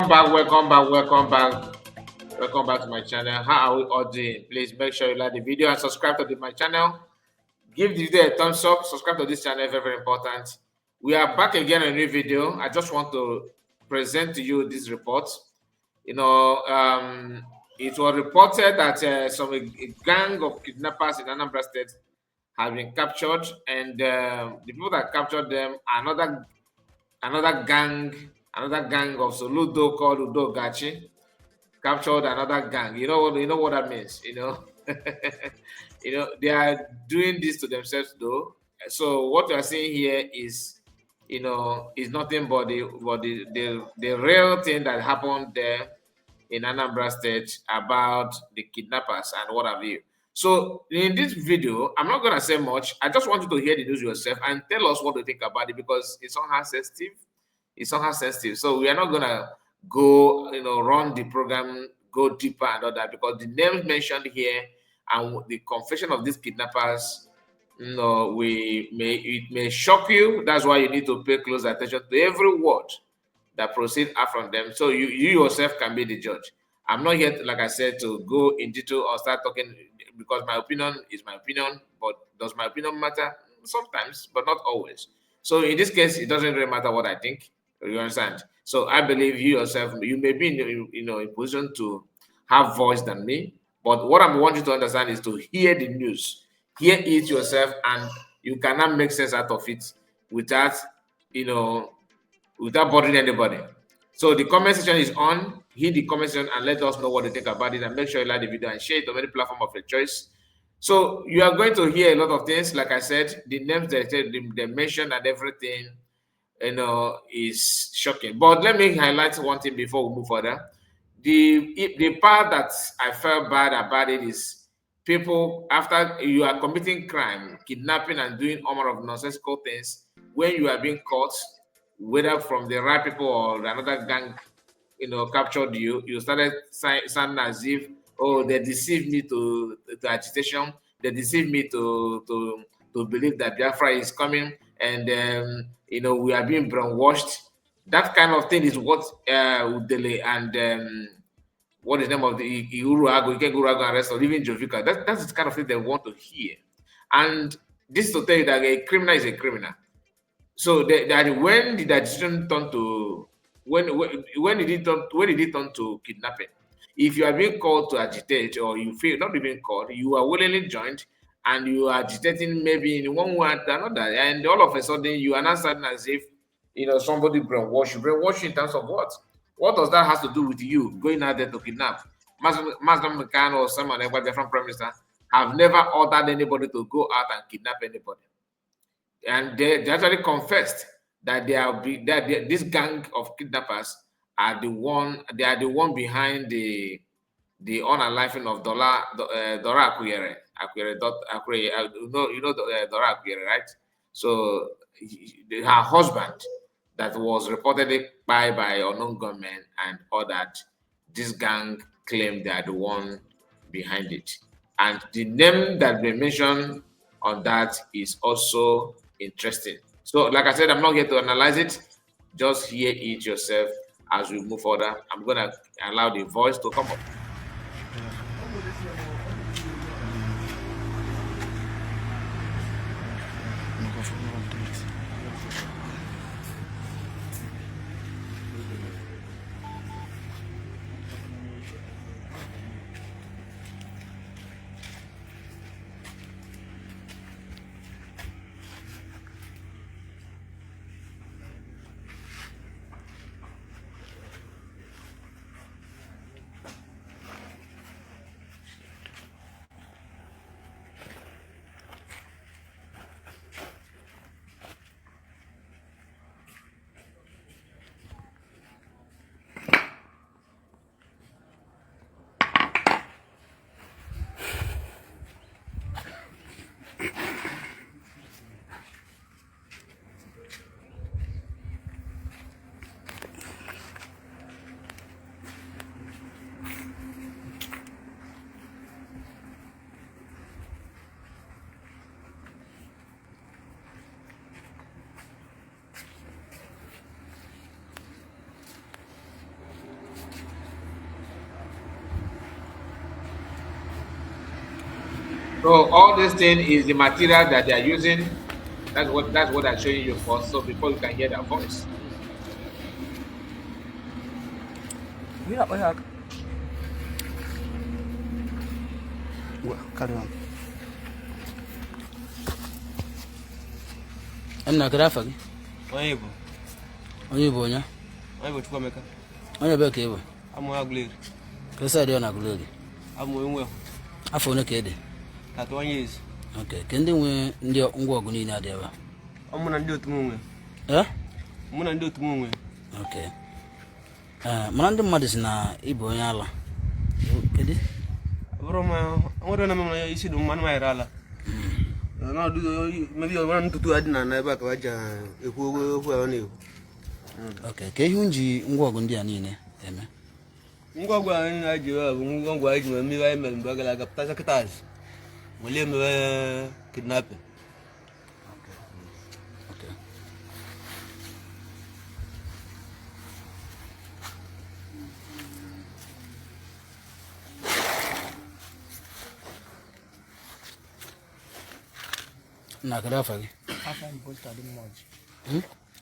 back, welcome back, welcome back, welcome back to my channel. How are we all doing? Please make sure you like the video and subscribe to my channel. Give the video a thumbs up, subscribe to this channel, very, very important. We are back again in a new video. I just want to present to you this report. You know, it was reported that some a gang of kidnappers in Anambra State have been captured, and the people that captured them, another gang, another gang of Soludo called Udo Gachi captured another gang. You know what that means, you know. You know, they are doing this to themselves though. So what we are seeing here is, you know, is nothing but the real thing that happened there in Anambra State about the kidnappers and what have you. So in this video, I'm not gonna say much. I just want you to hear the news yourself and tell us what you think about it, because it's somehow sensitive. It's somehow sensitive. So we are not gonna go, you know, run the program, go deeper and all that, because the names mentioned here and the confession of these kidnappers, you know, we may it may shock you. That's why you need to pay close attention to every word that proceed out from them. So you yourself can be the judge. I'm not here, to, like I said, to go in detail or start talking, because my opinion is my opinion. But does my opinion matter? Sometimes, but not always. So in this case, it doesn't really matter what I think. You understand? So I believe you yourself, you may be in, you know, in position to have voice than me. But what I want you to understand is to hear the news, hear it yourself, and you cannot make sense out of it without, you know, without bothering anybody. So the comment section is on. Hit the comment section and let us know what you think about it, and make sure you like the video and share it on any platform of your choice. So you are going to hear a lot of things. Like I said, the names that they mentioned and everything, you know, is shocking. But let me highlight one thing before we move further. The part that I felt bad about it is people, after you are committing crime, kidnapping and doing all manner of nonsensical things, when you are being caught, whether from the right people or another gang, you know, captured you, you started sounding as if, oh, they deceived me to agitation, they deceived me to believe that Biafra is coming, and you know, we are being brainwashed. That kind of thing is what Udele and what is the name of the Uruago, Ike Uruago and rest of even Jovika. That's the kind of thing they want to hear. And this is to tell you that a criminal is a criminal. So that when did that decision turn to when did it turn, when did it turn to kidnapping? If you are being called to agitate, or you feel not being called, you are willingly joined and you are agitating maybe in one way or another, and all of a sudden you are not sounding as if, you know, somebody brainwash you. Brainwash you in terms of what? What does that have to do with you going out there to kidnap? Mazen McCann or someone, a different prime minister, have never ordered anybody to go out and kidnap anybody. And they actually confessed that this gang of kidnappers are the one, they are the one behind the unaliving of Dora Akunyili, you know, Dora Akunyili, right? So her husband that was reportedly by unknown gunmen and all that, this gang claimed they are the one behind it. And the name that they mentioned on that is also interesting. So, like I said, I'm not here to analyze it. Just hear it yourself as we move further. I'm gonna allow the voice to come up. So all this thing is the material that they are using. That's what I'm showing you first. So before you can hear their voice. Ị na-akpọ ya aka. Well, carry on. Nna, kedu afa gị? Onye Igbo. Onye bụ onye? Onye Igbo Chukwuemeka. Onye ebe ka ị bụ? Amụ Aguleri. Ka esi adị ọ na Aguleri? Abụ m onye nwe. Afọ ole ka ị dị? 31 years. Ok, ke ndị nwe ndị ngwa ọgụ niile adị ebe a? Ọ mụ na ndị otu m nwe. Eh? Mụ na ndị otu m nwe. Ok. Ee, mana ndị mmadụ si na ị bụ onye ala. Kedu? Abụrụ m nwere na m isi dị mma na mayere ala. Mebi ọ ntutu adị na ebe a ka waja ekwu okwu a ọ na-ekwu. Ok, ka ihe unu ji ngwa ọgụ ndị a niile eme? Ngwa ọgụ anyị na-eji bụ ngwa ọgụ anyị ji mee mmiri anyị mere mgbe gara aga pụta kịta wele emewe kidnapping. Ok. Nna, kedu afa gị? Afọ m bụ Stadimọji.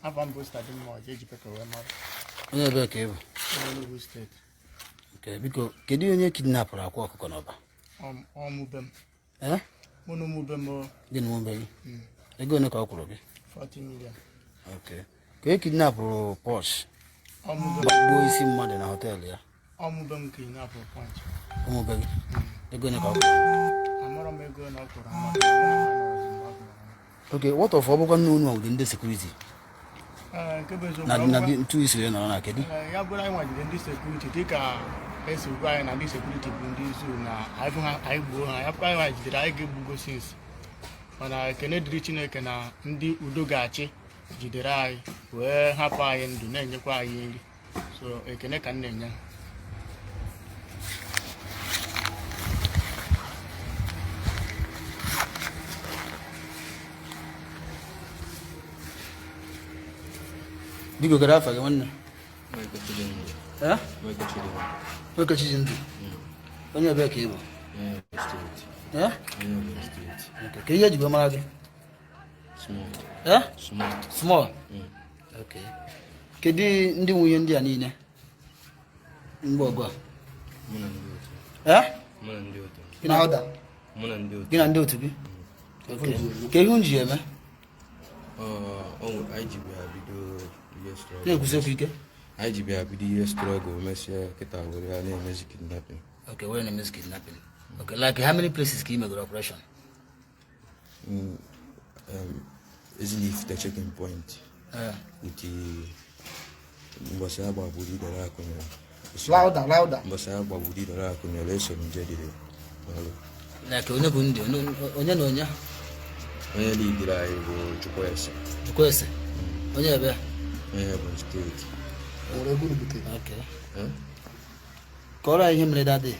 Afọ m bụ Stadimọji eji pepe wee mara. Onye ebee ka ị bụ? Enugu Steeti. Ok, biko, kedu onye kidnapụrụ Akwa Ọkụkọ n'Ọba? Ọmụbe m. Eh? Mụ na ụmụbe m o. Gị na ụmụbe gị? Ego ole ka ọ kwụrụ gị? 40 million. Ok. Ka e kidnapụrụ Posh Ọmụbe m. gbagbuo isi mmadụ na họteelụ ya? Ọmụbe m kidnapụrụ Punch. Ụmụbe gị? Ego ole ka ọ kwụrụ? Amarọ m ego na ọ kwụrụ ha maka na mụ na ha nọrọzi mgbe ọ kwụrụ ha. Ok, what of ọ bụkwa nne unu nwere ndị security? Ee, nke bụ eziokwu. Na ọ na bụkwa- ntu isi nọrọ na kedu? Ee, ya bụrụ anyị nwajiri ndị security dịka esi gwa anyị na ndị security bụ ndị zuru na anyị hụ ha anyị gbuo ha, ya bụkwa anyị nwajidere anyị ga-egbugo since, mana ekene dịrị Chineke na ndị udo ga-achị jidere anyị wee hapụ anyị ndụ na-enyekwa anyị nri, so ekene ka m na-enye ha. Biko, kedu afa gị nwanne? Eh? Nwoke Chijindu. Onye ebee ka ị bụ? Eh? Ok, ka ihe eji wee mara gị? Eh? Small. Ok. Kedu ndị nwunye ndị a niile? Mgbe ọgụ a? Eh? Gị na Louder. gị na ndị otu gị? Ok. Ka ihe unu ji eme? Anyị ji bịa bido ihe struggle. Na-ekwusi okwu ike. Anyị ji bịa bido ihe struggle, mesịa kịta were ya na-emezi kidnapping. Okay, where na-emezi kidnapping? Okay, like how many places ka ị megoro operation? Ezinifite checking point Eh. with mbọsị a gbagburu idere akụnyere. Louder, louder. Mbọsị a gbagburu idere akụnyere, eso m jedire ọrụ. Like onye bụ ndị onye na onye? Onye lidiri anyị bụ Chukwuese. Chukwuese. Onye ebe? Onye Ebonyi Steeti. Nwere ego unu butere. Okay. Eh? Kọrọ anyị ihe mere that day.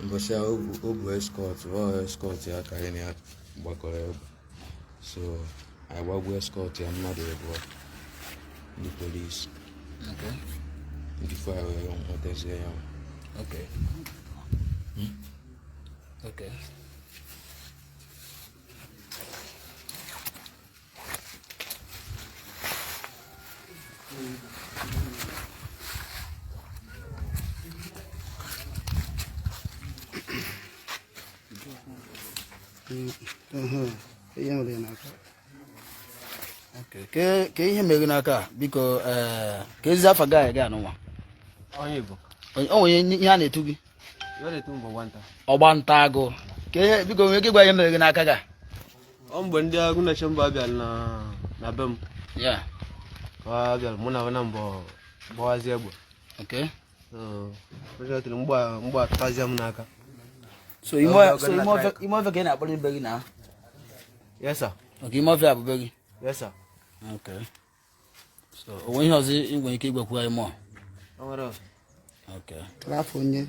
Mbọsị a o bu escort, ọ escort ya ka anyị na ya gbakọrọ egbe, so anyị gbagbuo escort ya mmadụ abụọ, ndị polisi. Okay. Ndị fire wee nwetazie ya. Okay. Okay. Ihe mere ya n'aka. Okay. Ke ihe mere gị n'aka a? Biko, ka ezi afa gị gị anụnwa. Onye Igbo. O nwere ihe a na-etu gị? Ya na-etu mbọ nwata. Ọgba nta agụ. Ka ihe, biko, nwere ike ịgwa ihe mere gị n'aka gị a? Ọ mgbe ndị agụ na-eche mba bịara na be m. Yeah. Ka ha bịara, mụ na na mbọ gbawazie egbe. Okay. So, fortunately, mgba mgba atụtazie m n'aka. So ime so ime ọfịa ka ị na-akpọrọ ibe gị na? Yes sir. Okay, ime ọfịa bụ be gị. Yes sir. Okay. So o nwere ihe ọzọ ị nwere ike ịgwakwu anyị mụọ? O nwere. Okay. Kedu afọ onye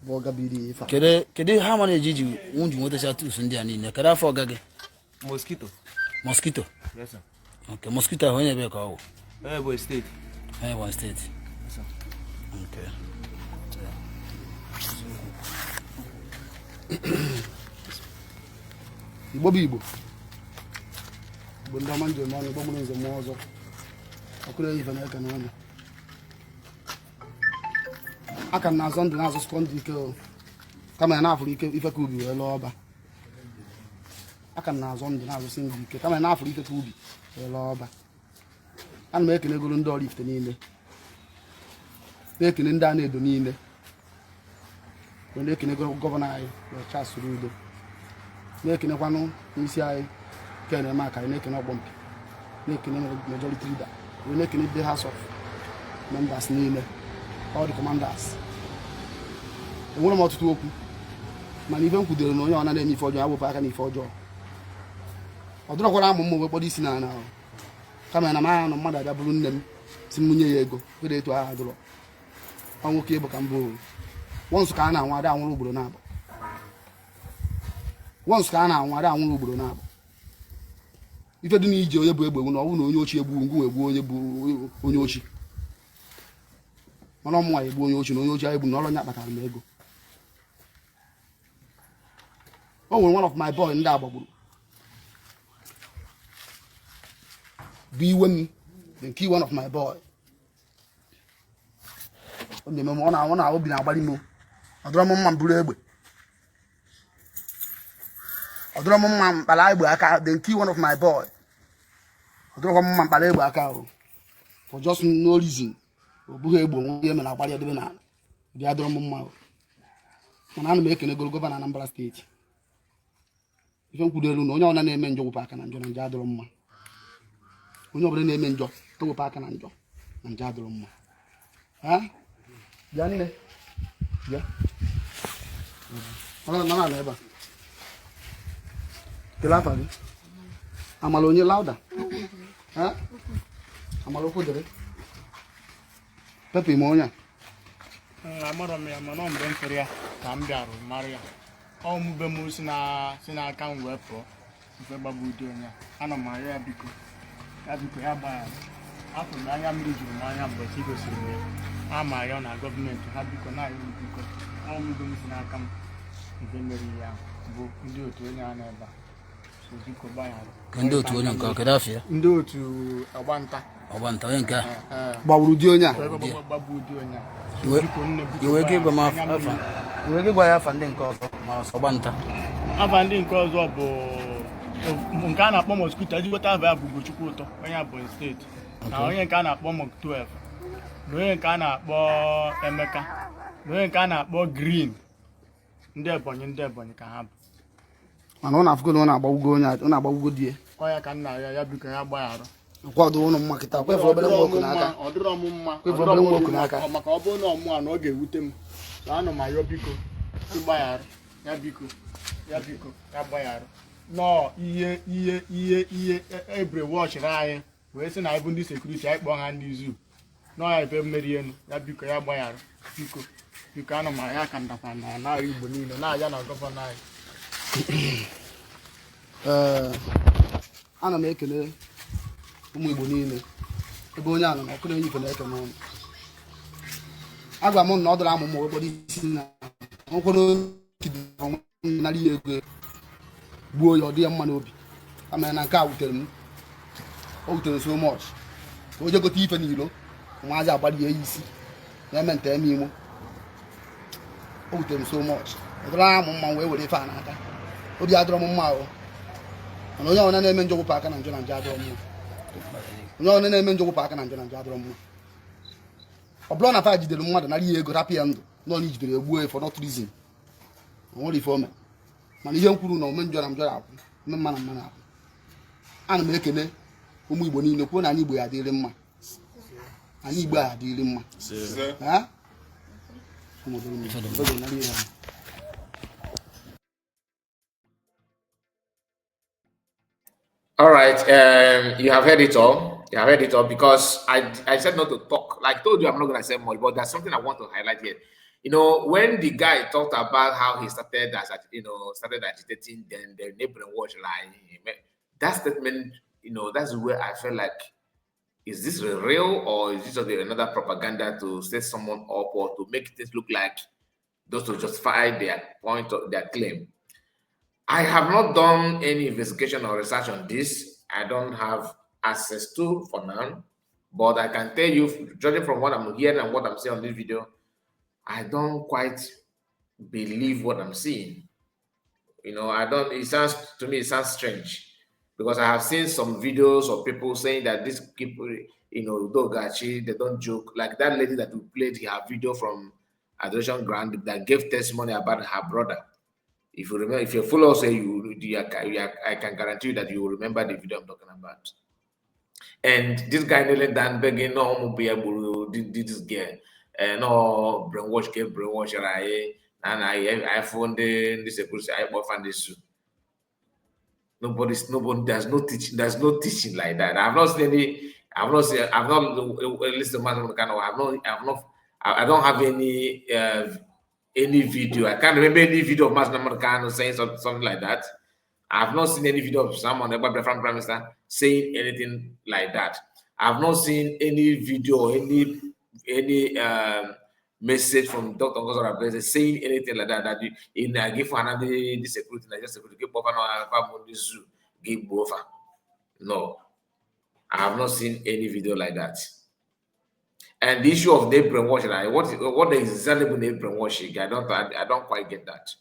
bụ ọga biri ife a? Kedu ha ma na-eji ji nwunye nwetacha tools ndị a niile? Kedu afọ ọga gị? Mosquito. Mosquito. Yes sir. Okay, mosquito ahụ onye ebe ka ọ wụ? Onye Ebonyi Steeti. Onye Ebonyi Steeti. Yes sir. Okay. Igbo bụ Igbo, Igbo ndị ọma, njem ọnụ Igbo mụrụ nze mụọ ọzọ, ọkụrụ ife na-eke n'ọnụ aka m na-azọ ndụ, na-azọsịkwa ndụ ike o. Kama ya na-afụrụ ike ife ka ubi wee lụọ ọba. Aka m na-azọ ndụ, na-azọsi ndụ ike, kama ya na-afụrụ ife ka ubi wee lụọ ọba. Ana m ekenegoro ndị Oraifite niile, na-ekene ndị a na-edo niile, wee na-ekenegoro governor anyị na Charles Soludo, na-ekenekwanụ n'isi anyị Ken Emeakayi, na-ekene Ọgbọmpi, na-ekene majority leader, wee na-ekene ndị House of members niile, all the commanders. Enwere m ọtụtụ okwu, mana ife m kwudere na onye ọ na-eme ife ọjọọ, ya wepụ aka n'ife ọjọọ. Ọ dụrọkwara amụ mma wee kpọrọ isi n'ala ahụ, kama na m agha nọ mmadụ abịa bụrụ nne m si m nye ya ego kwere etu agha dụrọ. Ọ nwoke ịbụ ka mbụ once ka a na-anwụ, ada anwụrụ ugboro na-abụ. Once ka a na-anwụ, ada anwụrụ ugboro na-abụ. Ife dị n'ije onye bụ egbe na ọ bụrụ na onye ochi egbu ngụ egbu onye bụ onye ochi, mana ọmụnwa egbu onye ochi na onye ochi egbu na ọrụ onye kpatara m ego. O nwere one of my boy ndị agbagburu bụ iwe m, the key one of my boy. Ọ na-eme m, ọ na obi na-agbali m. Ọ dọrọ m mma m buru egbe, ọ dọrọ m mma mkpara egbe aka. The key one of my boy, ọ dọrọkwa m mma mkpara egbe aka o, for just no reason. Ọ bụghị egbe onwe ihe mere agbara ya debe n'ala bịa dọrọ m mma o. Mana ana m ekene goro governor Anambra State. Ife m kwuru elu na onye ọbụla na-eme njọ wepụ aka na njọ, na njọ adọrọ mma. Onye ọbụla na-eme njọ towepụ aka na njọ, na njọ adọrọ mma. Ha bịa nne, bịa nọrọ nọrọ ala ebe a. Kelee afa gị. Amala onye lauda. Ha amala okwu dịrị pepe ime onye a. Amarọ m ya, mana ọ mgbe m fụrụ ya ka m bịarụ mara ya. Ọ mụbe m si n'aka m wee pụọ mfe gbagbu ụdị onye a. Ana m arịọ ya biko, ya biko, ya gbaghara. Afọ m anya mmiri juru m anya mgbe chi gosiri m ya. A ma arịọ na gọọmenti ha biko, na-arịọ m biko. Ọ mụbe m si n'aka m nke mere ihe ahụ bụ ndị otu onye a n'ebe a, so biko gbaghara. Ndị otu onye nke kedu afọ ya? Ndị otu ọgbanta. Ọgbanta onye nke a gbagburu di onye a. Gbagbu ụdị onye a. Biko nne, biko. Iwe ike ịgwa m gbaghara. Anya afa mmiri. Iwe ike ịgwa ya afa ndị nke ọzọ ma ọsọ ọgbanta? Afa ndị nke ọzọ bụ nke a na-akpọ Mosquito, ezigbote afa ya bụ Ugochukwu Ụtọ, onye Ebonyi State, na onye nke a na-akpọ Mok 12, na onye nke a na-akpọ Emeka, na onye nke a na-akpọ Green. Ndị Ebonyi, ndị Ebonyi ka ha bụ. Mana ọ na-afụgo na ọ na-agbagbugo onye a, ọ na-agbagbugo di ya. Ọ ya ka nna ya, ya biko, ya gbaghara. Kwado ụnụ mma kịta kwefere obere nwa oku n'aka. Ọ dịrọ m mma. Kwefere obere nwa oku n'aka. Ọ maka ọ bụrụ na ọmụ a na ọ ga-ewute m, so anọ m ayọ biko ịgbaghara ya, biko, ya biko, ya gbaghara. Nọọ ihe ihe ihe ihe ebre wọchịrị anyị wee sị na anyị bụ ndị security, anyị kpọọ ha ndị zoo. Nọọ ya ife mmeri enu ya, biko, ya gbaghara, biko, biko. Anọ m aya ka ndakwa na na Igbo niile na-aya na governor anyị. Ee, ana m ekele ụmụ Igbo niile ebe onye a nọ na ọkụ na-enye ife na-eke n'ọnụ. Agwa m na ọ dọrọ amụ ma okporo isi na nkwere nara ya ego gbuo ya, ọ dị ya mma n'obi. Kama na nke a wutere m, o wutere so much ka o je gote ife n'ilo, ụmụazị agbali ya isi na-eme nte eme imo. O wutere m so much. Ọ dọrọ amụ mma wee were ife a n'aka. Obi adọrọ m mma o. Mana onye ọbụla na-eme njọ wepụ aka na njọ, na njọ adọrọ mma. Onye ọbụla na-eme njọ wepụ aka na njọ, na njọ adọrọ mma. Ọ bụrụ na fa jidere mmadụ nara ya ego, rapụ ya ndụ, nọ na ijidere egbuo ya for not reason, o nwere ife ome. Mana ihe m kwuru na ome njọ na njọ na-akwụ, ome mma na mma na-akwụ. Ana m ekene ụmụ Igbo niile, kwuo na anyị Igbo ya adịrị mma, anyị Igbo a adịrị mma. Ha? Ụmụ obere m, oge nara ihe ahụ. All right, you have heard it all. You have heard it all because I said not to talk. Like I told you, I'm not gonna say much, but there's something I want to highlight here. When the guy talked about how he started as started agitating, then the neighboring watch like that statement, that's where I felt like, is this real or is this just another propaganda to set someone up or to make things look like those to justify their point or their claim? I have not done any investigation or research on this. I don't have access to for now, but I can tell you, judging from what I'm hearing and what I'm seeing on this video, I don't quite believe what I'm seeing. I don't, it sounds to me, it sounds strange because I have seen some videos of people saying that these people, Udo Ga-Achi, they don't joke. Like that lady that we played her video from Adoration Ground that gave testimony about her brother. If you remember, if you follow us, I can guarantee you that you will remember the video I'm talking about. And this guy kneeling down begging, no, did this girl, and no brainwash, get brainwash, and I found the security, I found this. Nobody's nobody. There's no teaching. There's no teaching like that. I've not seen any. I've not seen. I've not listened to kind of. I've not. I've not. I don't have any video. I can't remember any video of Mazi Nnamdi Kanu saying something like that. I've not seen any video of someone, the Prime Minister, saying anything like that. I've not seen any video or any message from Dr. Ngozi Orabueze saying anything like that. That you in give for another the security, Nigeria security, give over zoo, give over. No, I have not seen any video like that. And the issue of name brainwashing, what exactly name brainwashing? I don't quite get that.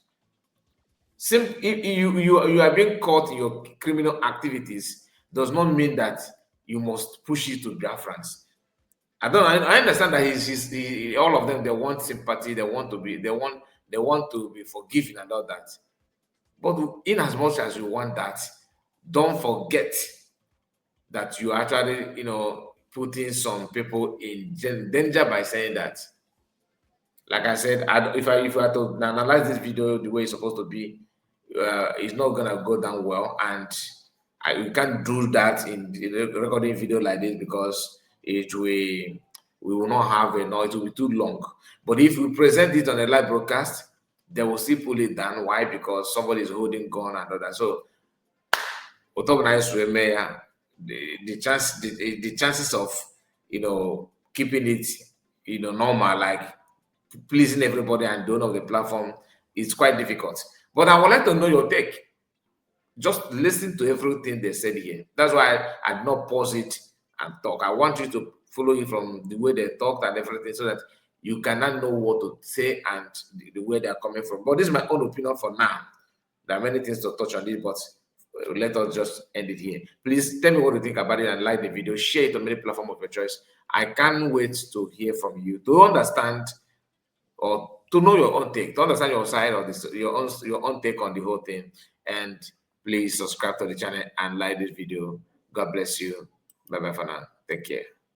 If you are being caught in your criminal activities, does not mean that you must push it to Biafrans. I don't. I understand that all of them, they want sympathy. They want to be. They want to be forgiven and all that. But in as much as you want that, don't forget that you actually putting some people in danger by saying that. Like I said, if I to analyze this video the way it's supposed to be, it's not gonna go down well, and you can't do that in the recording video like this because it will we will not have enough. It will be too long. But if we present it on a live broadcast, they will still pull it down. Why? Because somebody is holding gun and all that. So, the chances of keeping it normal, like pleasing everybody and doing of the platform, is quite difficult. But I would like to know your take. Just listen to everything they said here. That's why I did not pause it and talk. I want you to follow it from the way they talked and everything so that you cannot know what to say and the way they are coming from. But this is my own opinion for now. There are many things to touch on this, but let us just end it here. Please tell me what you think about it and like the video, share it on many platform of your choice. I can't wait to hear from you, to understand or to know your own take, to understand your side of this, your own take on the whole thing. And please subscribe to the channel and like this video. God bless you. Bye bye for now. Take care.